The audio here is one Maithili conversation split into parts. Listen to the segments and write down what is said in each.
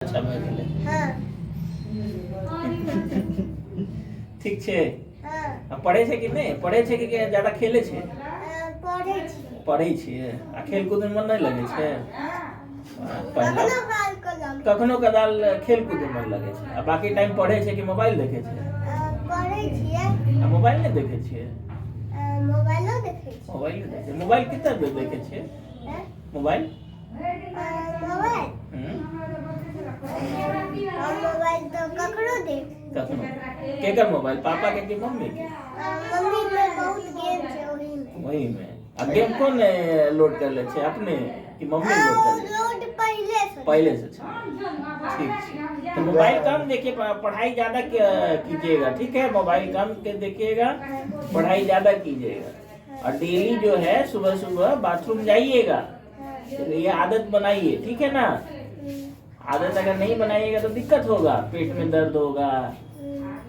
अच्छा भए गेलै। हाँ। ठीक छै। हाँ। आ पढ़ै छै कि नहि पढ़ै छै कि ज्यादा खेलै छै? पढ़ै छी। पढ़ै छियै आ खेलकूदमे मन नहि लगै छै? हाँ। पढ़ला कखनो काल के लगै। कखनो कदाल खेलकूदमे मन लगै छै आ बाकी टाइम पढ़ै छै कि मोबाइल देखै छै? पढ़ै छियै। आ मोबाइल नहि देखै छियै? मोबाइलो देखै छियै। मोबाइल देखै, मोबाइल कतेक बेर देखै छियै? हैं? मोबाइल। मोबाइल। हम मोबाइल तऽ ककरो देख। कखनो केकर मोबाइल, पापा के कि मम्मी के? मम्मी में बहुत गेम छै ओही में। वही में। आ गेम कोन लोड कर ले छै, अपने कि मम्मी लोड कर ले? लोड पहिले से। पहले से छै। ठीक छै, तो मोबाइल कम देखिए, पढ़ाई ज्यादा कीजिएगा, ठीक है? मोबाइल कम के देखिएगा, पढ़ाई ज्यादा कीजिएगा और डेली जो है सुबह सुबह बाथरूम जाइएगा, तो ये आदत बनाइए, ठीक है ना? आदत अगर नहीं बनाइएगा तो दिक्कत होगा, पेट में दर्द होगा।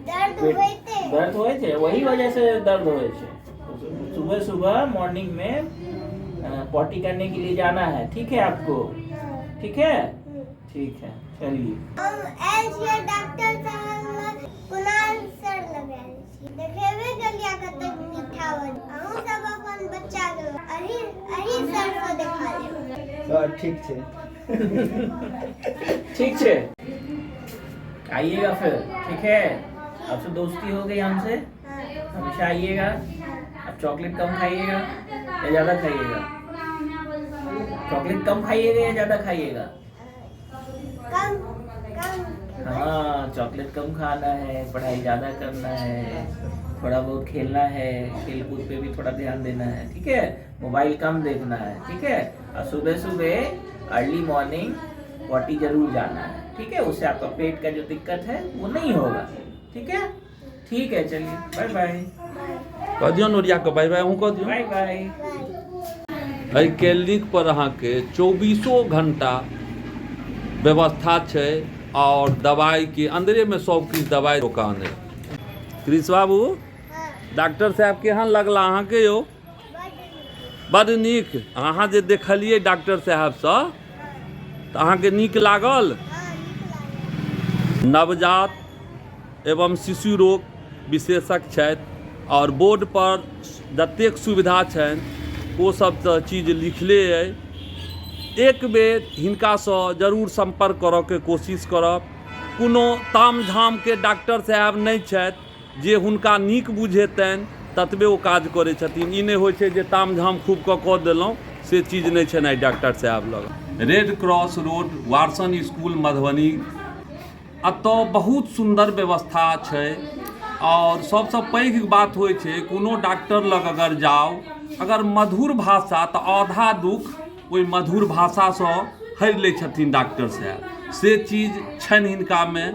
दर्द पेट होइते। दर्द होए छै, वही वजह से दर्द होए छै। सुबह सुबह मॉर्निंग में पॉटी करने के लिए जाना है, ठीक है आपको? ठीक है, ठीक है, चलिए। हम आयल छियै डॉक्टर साहब लग, कुणाल सर लग आयल छी। देखेबे केलियै कतेक मीठा बन। अहूँ सब अपन बच्चा के अही अही सर से देखा लेब। सर ठीक छै। ठीक छै, आइएगा फिर, ठीक है? आपसे दोस्ती हो गई हमसे। हाँ। हमेशा आइएगा। अब चॉकलेट कम खाइएगा या ज्यादा खाइएगा? चॉकलेट कम खाइएगा या ज्यादा खाइएगा? कम कम। हाँ, चॉकलेट कम खाना है, पढ़ाई ज्यादा करना है, थोड़ा बहुत खेलना है, खेल कूद पे भी थोड़ा ध्यान देना है, ठीक है? मोबाइल कम देखना है, ठीक है? और सुबह सुबह अर्ली मॉर्निंग पॉटी जरूर जाना है, ठीक है? उससे आपका पेट का जो दिक्कत है वो नहीं होगा, ठीक है? ठीक है, चलिए, बाय बाय। कह दियौ नोरिया के बाय बाय, अहूँ कह दियौ। Bye bye. एहि क्लिनिक पर अहाँके चौबीसो घंटा व्यवस्था छै आओर दवाइके अन्दरेमे सब किछु दवाइ दोकान अइ। कृष बाबू, डॉक्टर साहब केहन लगला अहाँके यौ? बड्ड नीक। अहाँ जे देखलियै डॉक्टर साहबसँ तऽ अहाँके नीक लागल? नवजात एवं शिशु रोग विशेषज्ञ छथि आओर बोर्ड पर जतेक सुविधा छनि ओ सब तऽ चीज लिखले अइ। एक बेर हिनकासँ जरूर सम्पर्क करऽके कोशिश करब। कोनो तामझामके डॉक्टर साहेब नहि छथि, जे हुनका नीक बुझेतनि ततबे ओ काज करै छथिन। ई नहि होइ छै जे तामझाम खूब कऽ कऽ देलहुँ, से चीज नहि छनि एहि डॉक्टर साहेब लग। Red cross road, Watson school, Madhubani, एतऽ बहुत सुन्दर व्यवस्था छै आओर सबसँ पैघ बात होइ छै कोनो डॉक्टर लग अगर जाउ, अगर मधुर भाषा तऽ आधा दुःख ओहि मधुर भाषासँ हरि लै छथिन डॉक्टर साहेब, से चीज छनि हिनकामे।